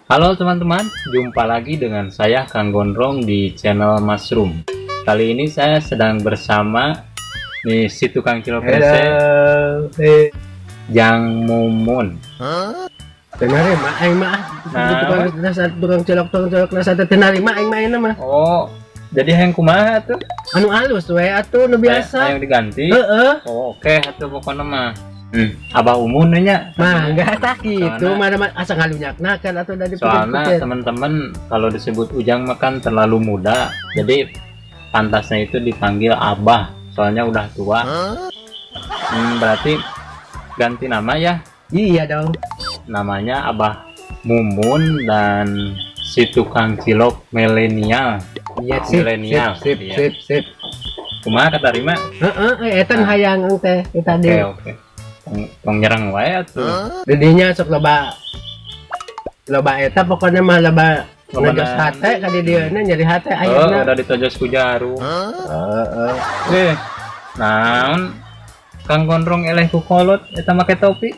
Halo teman-teman, jumpa lagi dengan saya Kang Gondrong di channel Mushroom. Kali ini saya sedang bersama nih si tukang cilok rese. Halo. Eh, Jang Mumun. Teu narima aing mah. Nah, tukang rasa tukang cilok rasa teu narima aing mah ayeuna mah. Oh, jadi hayang kumaha tuh? Anu alus we atuh, nu biasa. Hayang diganti? Heeh. Oh, oke atuh pokoknya mah. Abah Umun nya. Mah enggak tak gitu, Soalna- mana asa ngalunyakna kan atuh dari Soalnya pikir-pikir. Teman-teman, kalau disebut Ujang makan terlalu muda, jadi pantasnya itu dipanggil Abah, soalnya udah tua. Berarti ganti nama ya? Iya dong. Namanya Abah Mumun dan si tukang cilok milenial. Iya, sip, Milenial. sip, sip, Iya. sip, sip. Kumaha katarima? Heeh, eta Nah. hayang teh tadi. Oke. Tong nyerang wae atuh. Didinya sok loba loba eta, pokoknya mah loba Loba ngejos hate ka di dieu nyeri hate Oh, ayeuna. Udah ditojos ku jarum. Heeh. Eh, naon Kang Gondrong eleh ku kolot eta make topi?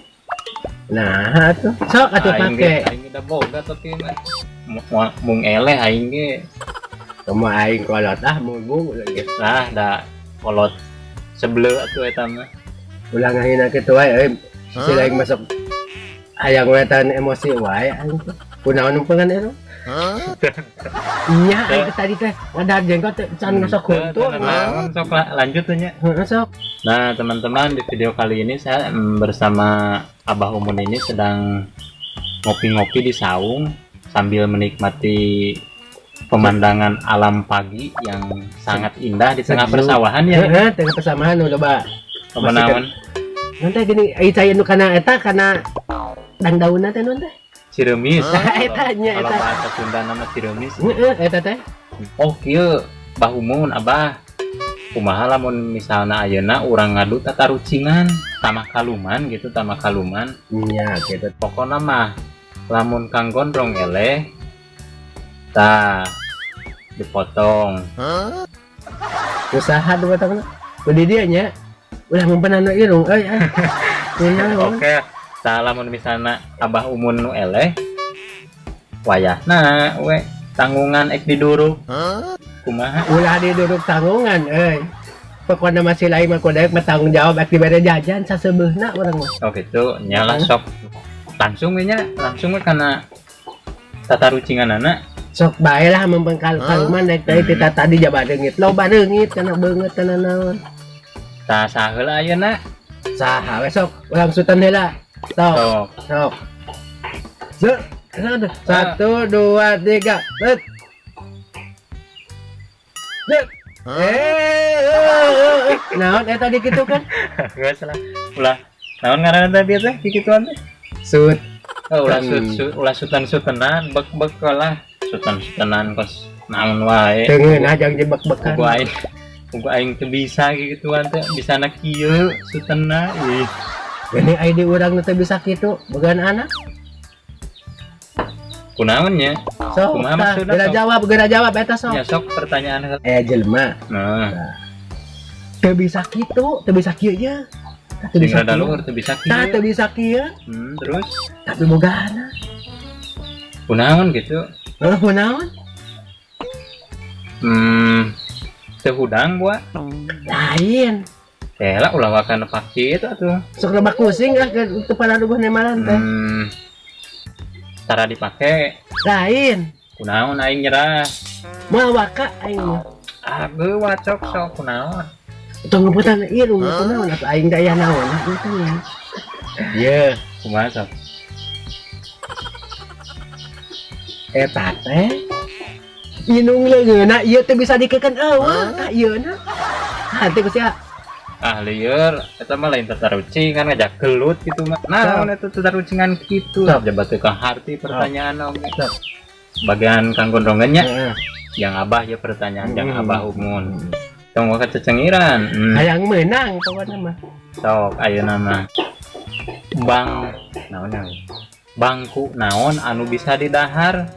Nah, atuh. Sok atuh Aing ge pake. Aing ge da boga topi mah. Mung eleh aing ge. Kamu aing kolot ah munggung lagi. Lah, da kolot sebleu atuh eta mah. Ulah ngahina kitu wae euy. Si lain masuk hayang wetan emosi wae aing teh. Kunaon numpengan eta? Nya aing teh tadi teh ngadar jenggot teh can ngosok huntu. Teu naon, sok lanjut tuh nya. Heeh, sok. Nah, teman-teman, di video kali ini saya bersama Abah Umun ini sedang ngopi-ngopi di saung sambil menikmati pemandangan alam pagi yang sangat indah di tengah Sejuk. Persawahan ya. Heeh, tengah persawahan nu loba. Apa naon? Nanti gini, ai cai nu kana eta kana dangdaunna teh nun teh. Ciremis. Eta nya Kalau eta. Bahasa Sunda nama ciremis. Heeh, eta teh. Oh, kieu Bah Umun, Abah. Kumaha lamun misalna ayeuna urang ngadu tatarucingan tamah kaluman gitu, tamah kaluman? Nya gitu. Pokokna mah lamun Kang Gondrong eleh tah dipotong. Usaha dua tahun. Udah dia nya. Ulah mempenan nu irung euy ah. Kunaon? Oke, tah lamun misalna Abah Umun nu eleh, wayahna we tanggungan ek diduruk, kumaha? Ulah diduduk tanggungan euy. Pokoknya masih lain mah kudu mah tanggung jawab ek dibere jajan saseubeuhna urang mah. Oh gitu, nyala. Sok langsung we nya, langsung we kana tatarucinganana. Sok bae lah mempengkal kaluman rek teh kita tadi jaba deungit. Loba deungit kana beungeut kana naon. Tah, saheula ayeuna? Saha we sok urang sutan heula. Sok, Sok. Sok. Satu, satu, satu, dua, tiga, set. Set. Eh, eh, eh, eh. Naon eta tadi kitu kan? Geus lah, ulah naon ngaranna teh bieu teh kikituan teh? Sut. Oh, ulah sut, ulah sutan-sutenan, bek-bek lah. Sutan-sutenan kos naon wae. Teu ngeunah jang jebak-bekan. Puguh aing teu bisa gituan teh, bisa na kieu sutenna ih. Gini ID urang nu teu bisa kitu, bogaan anak. Kunaon nya? Sok, Kumaha tah, maksudna, geura sok? Jawab, geura jawab eta sok. Ya sok pertanyaan. Eh, jelema Nah, teu bisa kitu, teu bisa kieu nya. Tah, teu sing bisa rada kieu. Luhur teu bisa Tah, kieu. Teu bisa kieu, Terus tapi boga anak. Kunaon gitu? Heuh, kunaon? Teu hudang buat. Lain. Teh lah, ulah waka nepak kitu atuh. Sok loba kusing lah ke kepala duguh nemalan teh. Cara dipake. Lain. Kunaon, aing nyerah. Moal waka aing mah. Ah, wacok sok kunaon? Tong ngebutan irung kunaon atuh aing daya naon itu ya. Iya, kumaha sok? Eta teh indung leungeunna ieu teh bisa dikeun eueuh tah ieu na. Hate ku sia. Ah lieur, eta mah lain tatarucingan, ngajak gelut gitu mah. Naon eta tatarucingan kitu? Sok. Jabat teu kaharti pertanyaan oge. Sok. Bagian Kang Gondrongan nya, Heeh. yang Abah ya pertanyaan yang Abah Umun. Tong waka cecengiran. Hayang menang pokoknya mah. Sok ayeuna mah. Bang, naon ya? Bangku naon anu bisa didahar?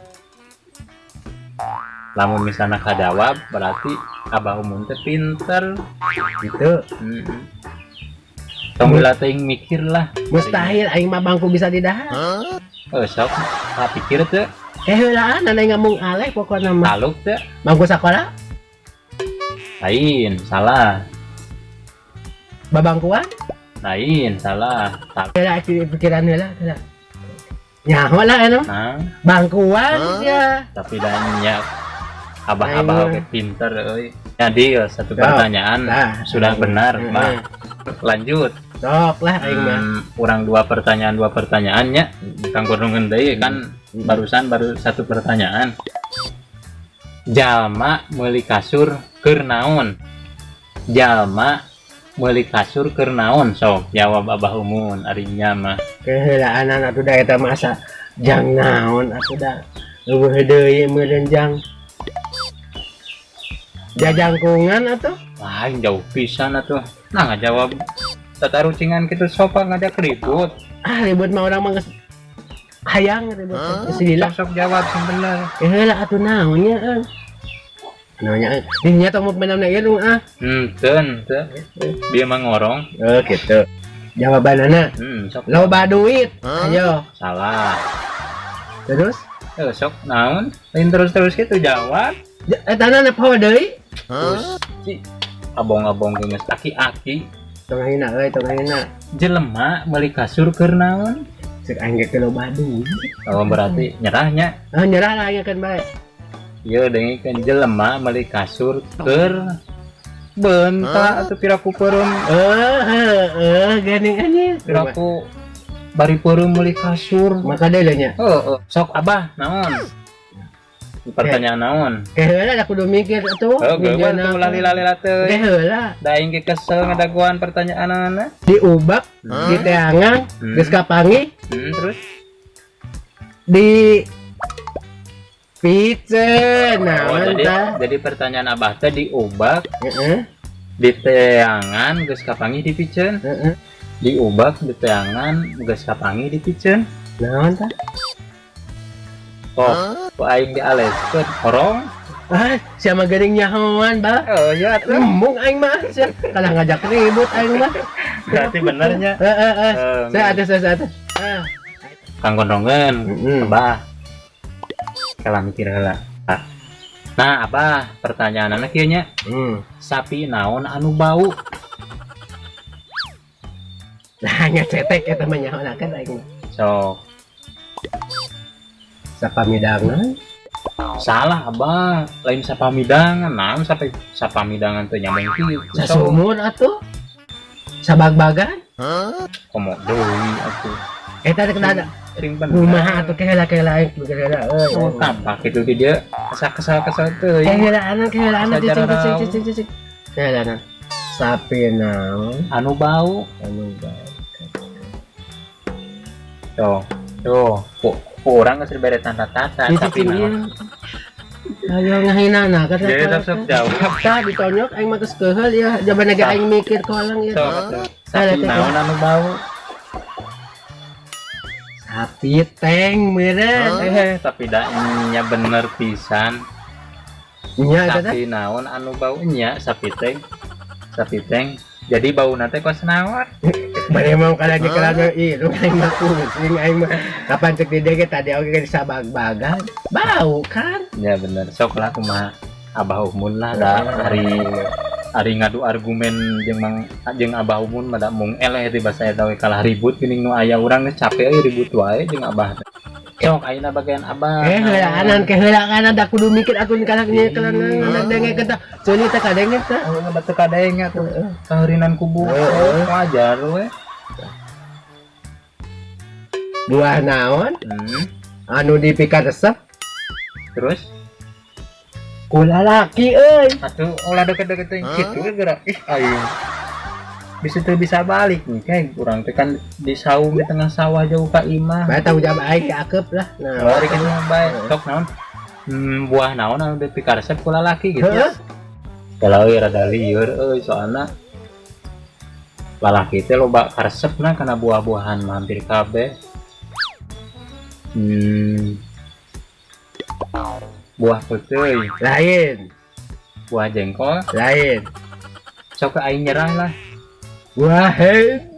Lamun misalnya kajawab berarti Abah Umun teh pinter. Gitu. Tong heula teuing mikir lah. Mustahil aing mah bangku bisa didahar. Oh, sok, tak pikir teh. Heulaan anu ngamung aleh pokona mah. Taluk teh. Bangku sakola? Lain, salah. Babangkuan? Lain, salah. Heula pikiran heula, heula. Nyaho lah anu. Nah, bangkuan ya. Tapi nya abah-abah oke pinter euy. Jadi satu pertanyaan sudah benar, Bah. Lanjut. Sok lah aing mah. Kurang dua pertanyaannya. Kang Gordongen deui kan barusan baru satu pertanyaan. Jalma meuli kasur keur naon? Jalma meuli kasur keur naon? Sok jawab Abah Umun ari nya mah. Keheulaanan atuh da eta mah asa jang naon atuh da. Leuweuh deui meureun jang. Jajangkungan atuh? Wah, jauh pisan atuh. Nah, ngajawab tatarucingan kitu sopan ngajak ribut. Ah, ribut mah urang mah geus hayang ribut. Geus lila. Sok jawab sing bener. Heula atuh naon nya euy. Naonnya euy. Dinya tong menamna ieu ah. Henteu, henteu. Bieu mah ngorong. Oh, gitu. Jawabanana Sok. Loba duit. Ayo. Salah. Terus? Sok naon? Lain terus-terus kitu jawab. Eta na poho deui. Terus si abong-abong geus aki-aki. Tong hina euy, tong hina. Jelema meuli kasur keur naon? Cek aing ge loba duit. Oh, berarti nyerahnya. Ah, nyerah lah aing kan bae. Ieu dengekeun jelema meuli kasur keur bentak atuh piraku peureum. Heeh, geuning anjing. Piraku bari peureum meuli kasur. Maka deui nya. Heeh, sok Abah naon? Pertanyaan naon? Heula da kudu mikir atuh. Oh, geus tuh lali-lali teh. Heula. Da aing ge kesel ngadaguan pertanyaanana. Diubek, diteangan, geus kapanggih. Terus di piceun. Nah, oh, jadi pertanyaan Abah teh diubek, diteangan geus kapanggih dipiceun. Diubek, diteangan geus kapanggih dipiceun. Naon tah? Oh, ku aing dialeskeun horong. Ah, sia mah geuning nyahoan, Bah. Oh, iya atuh. Embung aing mah sia. Kalah ngajak ribut aing mah. Berarti benernya. Heeh, heeh. Saya atas, saya atas. Ah. Kang Gondrongen, Abah. Kalah mikir heula. Nah, Abah, pertanyaanna kieu nya. Sapi naon anu bau? Nah, ngecetek eta mah nyahoan kan aing mah. Sok. Sapamidangan? Salah Abah, lain sapamidangan. Naon sampai sapamidangan teh nyambung kieu. Sasumur atuh? Sabagbagan? Komo deui atuh. Eta teh kada sing bener. Kumaha atuh keheula-keheula aing keheula euy. Oh, tampak kitu di dieu kesal-kesal teuing. Keheulaanan keheulaanan cicing cicing cicing cicing. Keheulaanan. Sapi naon anu bau? Anu bau. Tuh, tuh. Kurang geus dibere tanda tanda sapi naon. Ayo ngahinana kata. Jadi sok jawab. Tah ditonyok aing mah geus keuheul ya, jaban ge aing mikir kolang ya. Sok sapi naon anu bau? Sapi teng meureun. Tapi da nya bener pisan. Nya eta sapi naon anu bau nya sapi teng. Sapi teng. Jadi bauna teh kos naon? Bade mau kana nyekelan ieu aing mah pusing aing mah. Kapan cek di dieu ge tadi oge ge sabag-bagan. Bau kan? Ya bener. Sok lah kumaha Abah Umun lah da hari ngadu argumen jeung mang jeung Abah Umun mah da mung eleh di basa eta we kalah ribut geuning nu aya urang geus capek euy ribut wae jeung Abah. Sok ayeuna bagian Abah. Heulaanan keheulaanan da kudu mikir atuh kana nyekelan dengekeun tah. Ceuli teh kadenge teh. Heeh, batu kadenge atuh. Kaheurinan kubu. Wajar we. Buah naon? Anu dipika resep. Terus ku lalaki euy. Atuh ulah deket-deket teh kitu geura. Ih aing. Bisa tuh bisa balik nih kayak kurang teh kan di saung di tengah sawah jauh ka imah. Bae tanggung jawab aing keakep lah. Nah, bari kitu mah bae. Sok naon? Buah naon anu dipika resep ku lalaki gitu. Heeh. Kalau euy rada lieur euy soalna lalaki teh loba karesepna kana buah-buahan mah hampir kabeh. Buah peuteuy lain, buah jengkol lain. Sok aing nyerah lah. Buah head.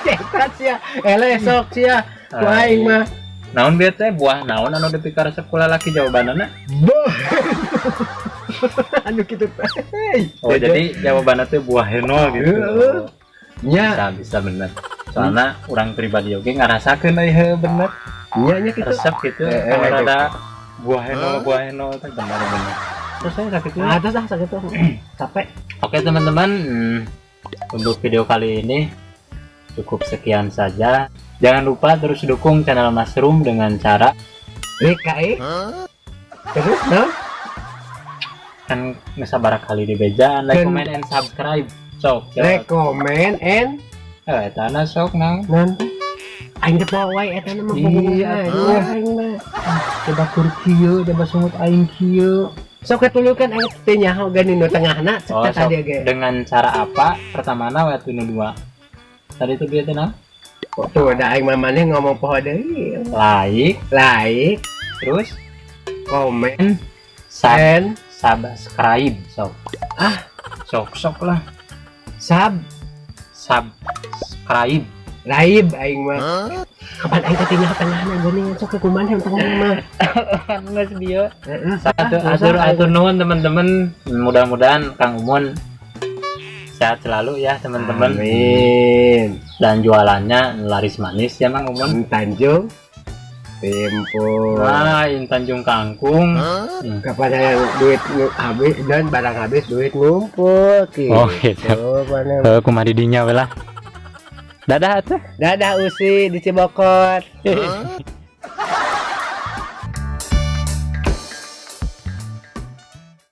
Eta sia, eleh sok sia. Ku aing mah. Naon bieu teh buah naon anu dipikaresep ku lalaki jawabanana? Boh. Anu kitu teh. Oh, jadi jawabanna teh buah henol gitu. Heeh. Nya, Bisa bisa bener. Soalnya urang pribadi oge ngarasakeun euy heuh bener. Nya nya kitu. Resep gitu Eh, kalau eh, rada buah henol teh bener bener. Terus saya sakit Ah, terus ah sakitu. Capek. Oke teman-teman, untuk video kali ini cukup sekian saja. Jangan lupa terus dukung channel Mushroom dengan cara Like eh. Terus no? Kan sabaraha kali dibejaan, like, comment, and subscribe. Sok, Like, comment, and eh, tanah sok nang. Nanti aing teh poho wae eta mah. Iya, pokoknya aing mah. Coba kur kieu, coba sungut aing kieu. Sok ketulukan aing teh nyaho geuning nu tengahna cek Oh, teh sok tadi ge. Dengan cara apa? Pertamana we nu dua. Tadi itu bieu teh naon? Tuh da aing mah maneh ngomong poho deui. Like, Like, terus comment, sub, and subscribe sok. Ah. Sok sok lah. Sub Subscribe. raib aing mah. Kapan aing teh nyaho tengahna geuning sok kumaha yang tengah mah. Kan geus bieu. Heeh. Satu Ah, atur usah, atur nuhun teman-teman. Mudah-mudahan Kang Umun sehat selalu ya teman-teman. Amin. Dan jualannya laris manis ya Mang Umun. Tanjung Timpo. Wah, in Tanjung Kangkung. Kapan yang duit habis dan barang habis duit ngumpul gitu. Oh, gitu. Mana. Eh, kumaha di dinya we lah. Dadah atuh. Dadah Usi di Cibokor.